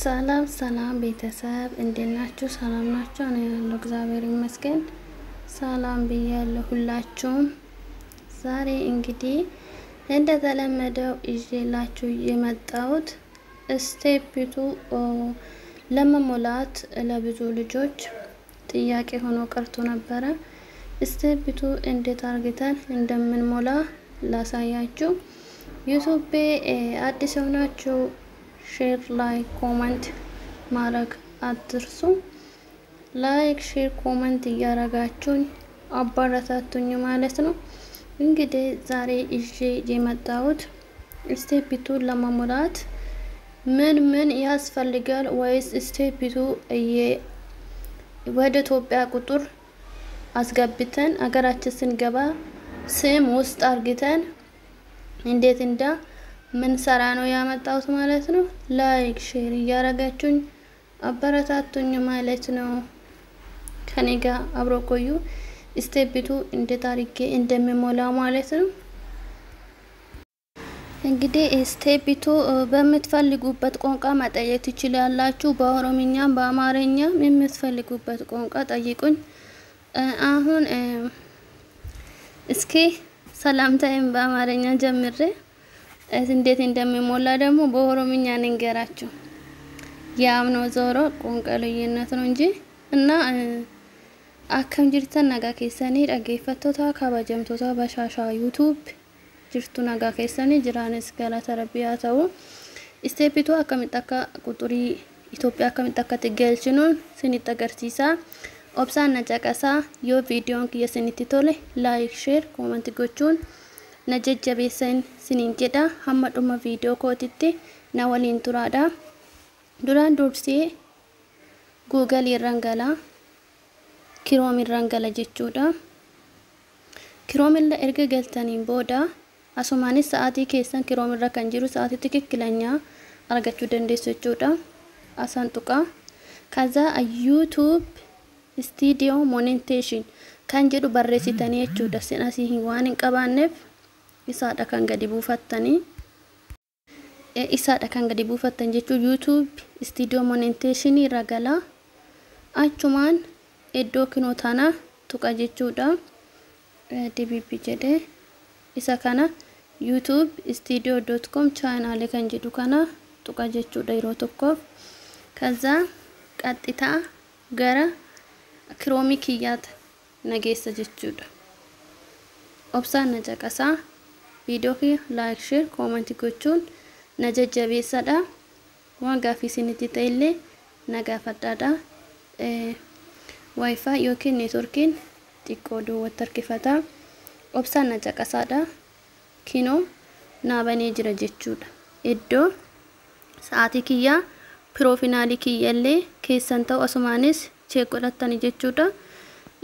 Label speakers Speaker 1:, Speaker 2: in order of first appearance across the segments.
Speaker 1: ሰላም ሰላም ቤተሰብ እንዴት ናችሁ? ሰላም ናችሁ? እኔ ያለው እግዚአብሔር ይመስገን ሰላም ብያለሁ ሁላችሁም። ዛሬ እንግዲህ እንደተለመደው ይዤላችሁ የመጣሁት step 2 ለመሞላት ለብዙ ልጆች ጥያቄ ሆኖ ቀርቶ ነበረ። Step 2 እንዴት አርግተን እንደምንሞላ ላሳያችሁ። YouTube አዲስ የሆናችሁ share፣ like፣ comment ማድረግ አትርሱ። Like፣ share፣ comment እያረጋችሁኝ አበረታቱኝ ማለት ነው። እንግዲህ ዛሬ ይዤ የመጣሁት step 2 ለመሙላት ምን ምን ያስፈልጋል ወይስ step 2 ወደ ኢትዮጵያ ቁጥር አስገብተን አገራችን ስንገባ ስም ውስጥ አርግተን እንዴት እንዳ ምን ሰራ ነው ያመጣሁት ማለት ነው። Like share እያረጋችሁኝ አበረታቱኝ ማለት ነው። ከኔ ጋር አብሮ ቆዩ። Step 2 እንዴት አድርጌ እንደሚሞላ ማለት ነው። እንግዲህ step 2 በምትፈልጉበት ቋንቋ መጠየቅ ትችላላችሁ። በኦሮምኛም በአማርኛም የምትፈልጉበት ቋንቋ ጠይቁኝ። አሁን እስኪ ሰላምታዬን በአማርኛ ጀምሬ እንዴት እንደሚሞላ ደግሞ በኦሮምኛ ንገራችሁ። ያም ነው ዞሮ ቋንቋ ልዩነት ነው እንጂ። እና akkam jirtan? Nagaa keessanii? Dhaggeeffattoota kabajamtoota Bashaashaa YouTube jirtu, nagaa keessanii? Jiraanis galata Rabbii haa ta'u. Step 2 akkamitti akka quxurii Itoophiyaa akkamitti akka itti galchinuun sinitti agarsiisa. Obsaan na caqasaa. Yoo viidiyoon kiyya sinitti tole like, share, comment gochuun na jajjabeessan siniin jedha. Hamma dhuma viidiyoo kootitti na waliin turaadha. Duraan dursee Google irraan galaa, Chrome irraan gala jechuudha. Chrome irra erga galtaniin booda asumaanis sa'aatii keessan Chrome irra kan jiru sa'aatii ትክክለኛ argachuu dandeessu jechuudha. Asaan tuqaa. ከዛ YouTube Studio monetization kan jedhu barreessitanii jechuudha. Sin asii waan hin qabaanneef isaadha kan gadi buufattanii. Isaadha kan gadi buufattan jechuun YouTube Studio monetization irra galaa. Achumaan iddoo kinoo tana tuqa jechuudha. DBP jedhee isa kana YouTube studio.com channel kan jedhu kana tuqa jechuudha yeroo tokkoof. ከዛ ቀጥታ gara Chrome kiyyaata nageessa jechuudha. Obsaan na caqasaa. Viidiyoo kiyya like, share, comment gochuun na jajjabeessadha. Waan gaaffii isinitti ta'ellee na gaafadhaadha. WiFi yookiin neetworkiin xiqqoo duwwaatti harkifata. Obsaan na caqasaadha. Kinoo naa banee jira jechuudha. Iddoo sa'aatii kiyyaa profile kiyyallee keessan ta'u asumaanis check godhattani jechuudha.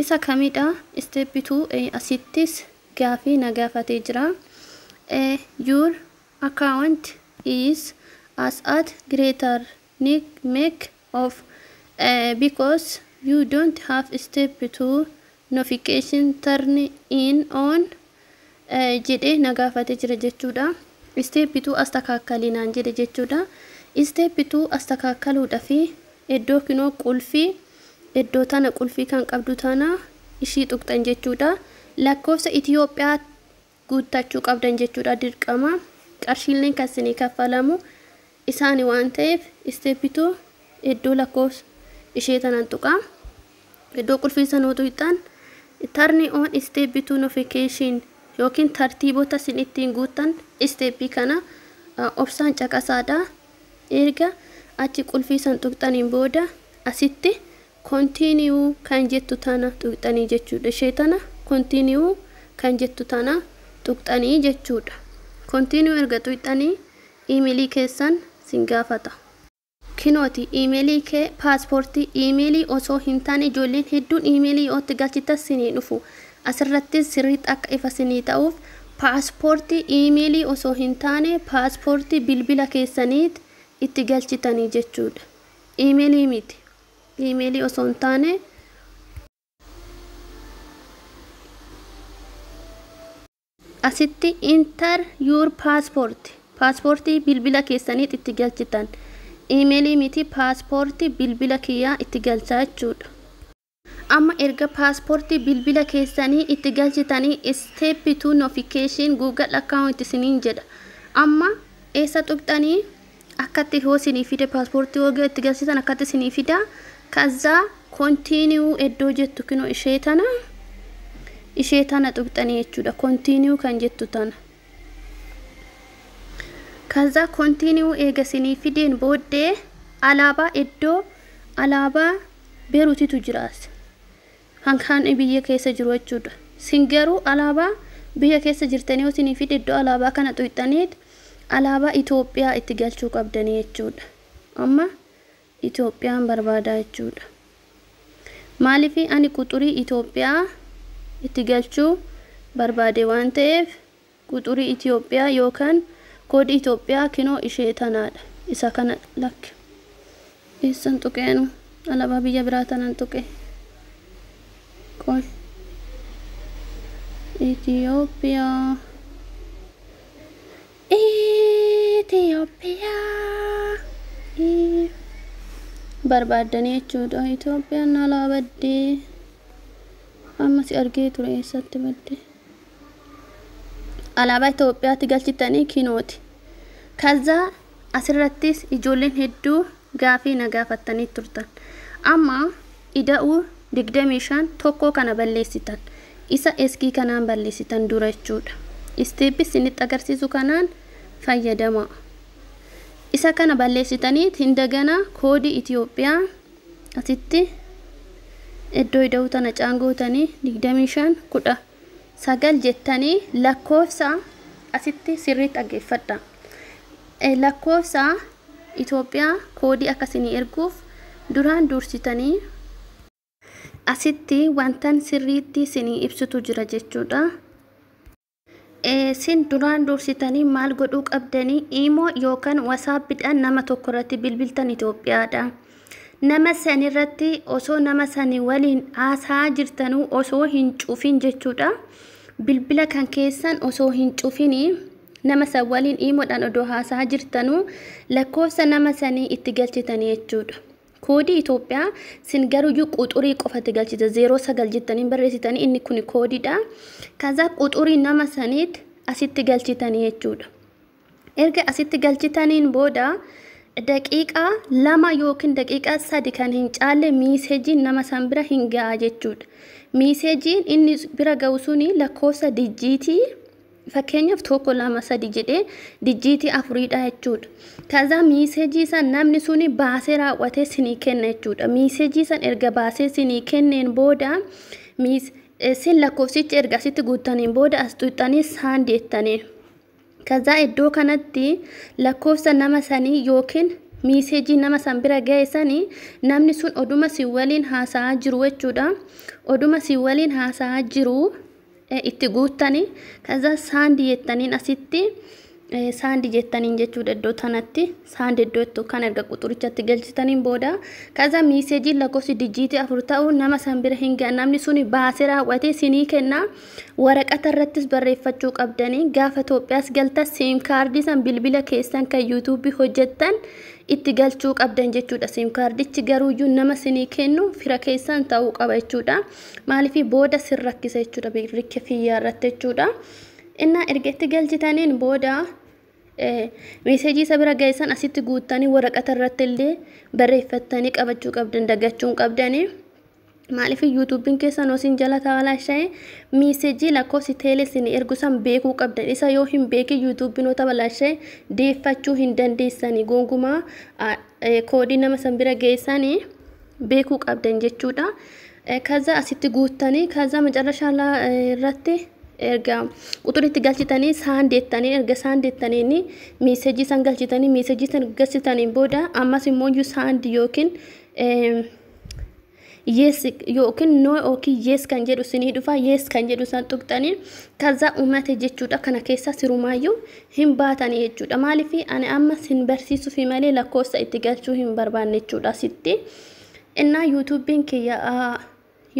Speaker 1: Isa kamidha? Step 2 asittis gaafii na gaafatee jira. Your account is as at greater make of because you don't have step 2 notification turn in on jedhee na gaafatee jira jechuudha. Step 2 አስተካክሊ naan jedhe jechuudha. Step 2 አስተካከሉudhaaf iddoo kinoo qulfii iddoo tana qulfii kan qabdu tana ishii tuqxan jechuudha. Lakkoofsa Itoophiyaa guuttachuu qabdan jechuudha dirqama. Qarshiileen kan isinii kaffalamu isaani waan ta'eef step 2 iddoo lakkoofsa ishee tanan tuqaa. Iddoo qulfii sanuu tuqxan turn on step 2 notification yookiin tartiibota isin ittiin guuttan step kana obsaan caqasaadha. Erga achi qulfii san tuqxaniin booda asitti continue kan jettu tana tuqxanii jechuudha. Ishee tana continue kan jettu tana tuqxanii jechuudha. Continue erga tuqxanii iimeelii keessan sin gaafata. Kinooti iimeelii kee paaspoortii iimeelii osoo hin taane ijoolleen hedduun iimeelii yoo itti galchitan sinii dhufu. Asirratti sirriitti akka ifa sinii ta'uuf paaspoortii iimeelii osoo hin taane paaspoortii bilbila keessaniit itti galchitanii jechuudha. Iimeelii miti. Iimeelii osoo hin taane asitti enter your passport, paaspoortii bilbila keessaniit itti galchitan. Iimeelii miti, paaspoortii bilbila kiyyaa itti galchaa jechuudha. Amma erga paaspoortii bilbila keessanii itti galchitanii, "Step 2 notification Google account" isiniin jedha. Amma eessa tuqxanii? Akkatti hoo isinii fide, paaspoortii hoo itti galchitan akkatti isinii fida. ከዛ "Continue" iddoo jettu kinoo ishee tana tuqxanii jechuudha. "Continue" kan jettu tana. ከዛ "Continue" eega isinii fideen booddee alaabaa, iddoo alaabaa Beerutitu jiraas, kan kaan biyya keessa jiru jechuudha. Sin garuu alaabaa biyya keessa jirtanii yoo isinii fide, iddoo alaabaa kana tuqxaniit alaabaa Itoophiyaa itti galchuu qabdanii jechuudha. Amma Itoophiyaan barbaadaa jechuudha. Maaliif? Ani quxurii Itoophiyaa itti galchuu barbaade waan ta'eef, quxurii Itoophiyaa yookaan koodii Itoophiyaa kinoo ishee tanaadha. Isa kana lakke. Eessan tuqeenu? Alaabaa biyya biraa tanan tuqe. Qoy. Itoophiyaa. Itoophiyaa. Barbaaddanii jechuudha. Itoophiyaan alaa baddee. Amma si argee ture, eessatti badde? Alaabaa Itoophiyaatti galchitanii kinooti. ከዛ asirrattis ijoolleen hedduu gaafii na gaafattanii turtan. Amma ida'uu 25 tokko kana balleessitan. Isa eskii kanaan balleessitan dura jechuudha. Step isinitti agarsiisu kanaan fayyadama. Isa kana balleessitanii hindagana koodii Itoophiyaa asitti iddoo ida'uu tana caangootanii 25 19 jettanii lakkoofsa asitti sirriitti dhaggeeffadha. Lakkoofsa Itoophiyaa koodii akkasinii erguuf duraan dursitanii asitti wantan sirriitti isinii ibsutu jira jechuudha. Isin duraan dursitanii maal godhuu qabdanii? Iimoo yookaan wasaappiidhaan nama tokko irratti bilbiltan Itoophiyaadha. Nama sanirratti osoo nama sanii waliin haasaa jirtanuu osoo hin cufin jechuudha. Bilbila kan keessan osoo hin cufinii nama san waliin iimoodhaan odoo haasaa jirtanuu lakkoofsa nama sanii itti galchitanii jechuudha. Koodii Itoophiyaa sin garuyyuu quxurii qofatti galchita, 09 jettanii barreessitanii, inni kun koodiidha. ከዛ quxurii nama saniit asitti galchitanii jechuudha. Erga asitti galchitaniin booda daqiiqaa 2 yookiin daqiiqaa 3 kan hin caalle miiseejiin nama san bira hin ga'a jechuudha. Miiseejiin inni bira ga'u suni lakkoofsa dijiitii, fakkeenyaaf 1 2 3 jedhee dijiitii afuriidha jechuudha. ከዛ miiseejii san namni suni baasee raawwatee sinii kenna jechuudha. Miiseejii san erga baasee sinii kenneen booda, sin lakkoofsicha erga asitti guuttaniin booda as tuqxanii "Send" jettanii. ከዛ iddoo kanatti lakkoofsa nama sanii yookiin miiseejii nama san bira ga'e sanii namni sun oduma si waliin haasa'aa jiru jechuudha. Oduma si waliin haasa'aa jiru itti guuttanii ከዛ "Send" jettaniin, asitti "Send" jettaniin jechuudha. Iddoo tanatti "Send" iddoo itti kan erga quxurichatti galchitaniin booda ከዛ miiseejiin lakkoofsi dijiitii afur ta'u nama san bira hin ga'a, namni suni baasee raawwatee sinii kenna. Waraqata irrattis barreeffachuu qabdanii, gaafa Itoophiyaas galta siim kaardii san bilbila keessan kan yuutuubii hojjettan itti galchuu qabdan jechuudha. Siim kaardichi garuuyyuu nama sinii kennu fira keessan ta'uu qaba jechuudha. Maaliif? Booda sin rakkisa jechuudha, birricha fiyyaa irratti jechuudha. Innaa erga itti galchitaniin booda meeseejii isa bira geessan asitti guuttanii waraqata irratti illee barreeffattanii qabachuu qabdan, dagachuu hin qabdanii. Maaliif? Yuutuubiin keessan osin jala taalaasha'e miiseejii lakkoofsi teelee isin ergu san beekuu qabdan. Isa yoo hin beekin yuutuubiin yoo tabalaasha'e deeffachuu hin dandeessanii gonkumaa. Koodii nama san bira geessanii beekuu qabdan jechuudha. ከዛ asitti guuttanii ከዛ መጨረሻ irratti erga quxuritti galchitanii "Send" jettanii, erga "Send" jettaniin miiseejii san galchitanii, miiseejii san galchitaniin booda ammas immoo "Send" yookiin "Yes" yookiin "No" yookiin "Yes" kan jedhu sinii dhufa. "Yes" kan jedhu san tuqxanii ከዛ uumate jechuudha. Kana keessa sirumaayyuu hin baatanii jechuudha. Maaliif? Ani amma sin barsiisuufi malee lakkoofsa itti galchuu hin barbaanne jechuudha asitti. Innaa yuutuubiin kiyya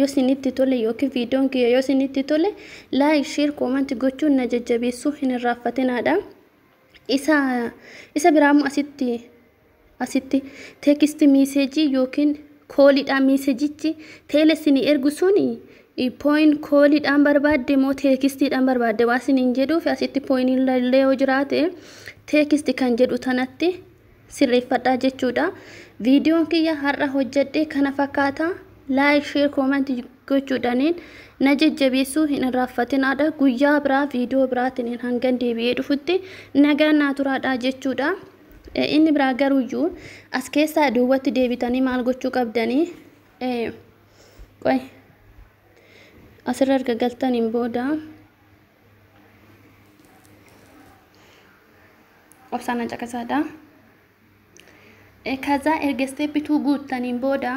Speaker 1: yoo isinitti tole yookiin viidiyoon kiyya yoo isinitti tole, like, share, comment gochuun na jajjabeessuu hin irraanfatinaadha. Isa biraammoo asitti Asitti text message yookiin calliidhaan messageichi teele isinii ergu suni phone calliidhaan barbaadde moo textiidhaan barbaadde waa isiniin jedhuuf, asitti phoneiin illee yoo jiraate text kan jedhu tanatti sirreeffadhaa jechuudha. Viidiyoon kiyya har'a hojjedhe kana fakkaata. Like, share, comment gochuudhaaniin na jajjabeessuu hin irraanfatinaadha. Guyyaa biraa viidiyoo biraatiin hangan deebi'ee dhufutti nagaan naa turaadha jechuudha. Inni biraa garuuyyuu as keessaa duubatti deebitanii maal gochuu qabdanii? Qoy, asirra erga galtaniin booda obsaan na caqasaadha. ከዛ erga step 2 guuttaniin booda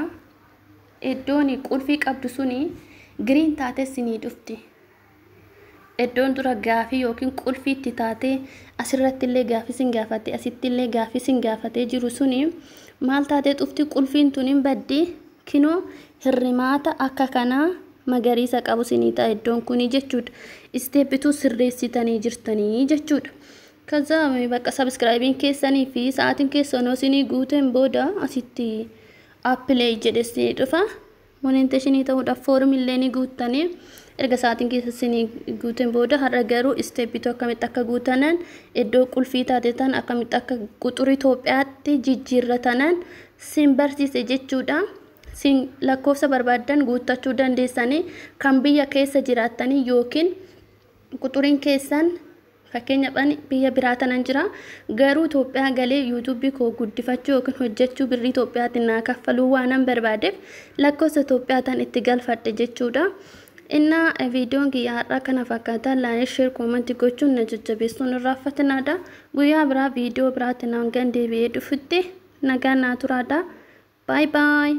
Speaker 1: iddoon qulfii qabdu suni green taate sinii dhufti. Iddoon dura gaafii yookiin qulfii itti taatee, asirratti illee gaafii sin gaafate, asitti illee gaafii sin gaafatee jiru suni maal taatee dhufti? Qulfiin tun hin baddi. Kinoo hirrimaata akka kanaa magariisa qabu sinii ta'a iddoon kuni jechuudha. Step 2 sirreessitanii jirtanii jechuudha. ከዛ bakka subscribeiin keessanii fi sa'aatiin keessan isinii guuteen booda asitti apply jedhe isinii dhufa. Monetization ta'uudhaaf formillee ni guuttanii erga sa'aatiin keessa isinii guuteen booda. Har'a garuu step 2 akkamitti akka guutanan, iddoo qulfii taate tan akkamitti akka quxurii Itoophiyaatti jijjiirratanan sin barsiise jechuudha. Sin lakkoofsa barbaaddan guuttachuu dandeessanii, kan biyya keessa jiraattanii yookiin quxuriin keessan, fakkeenyaaf ani biyya biraa tanan jira, garuu Itoophiyaa galee YouTubeii koo guddifachuu yookiin hojjechuu, birrii Itoophiyaatiin naa kaffaluu waanan barbaadeef lakkoofsa Itoophiyaa tan itti galfadhe jechuudha. Innaa viidiyoon kiyya har'aa kana fakkaata. Like, share, comment gochuun na jajjabeessuun irraanfatinaadha. Guyyaa biraa viidiyoo biraatiin hangan deebi'ee dhufutti nagaan naa turaadha. Bye bye.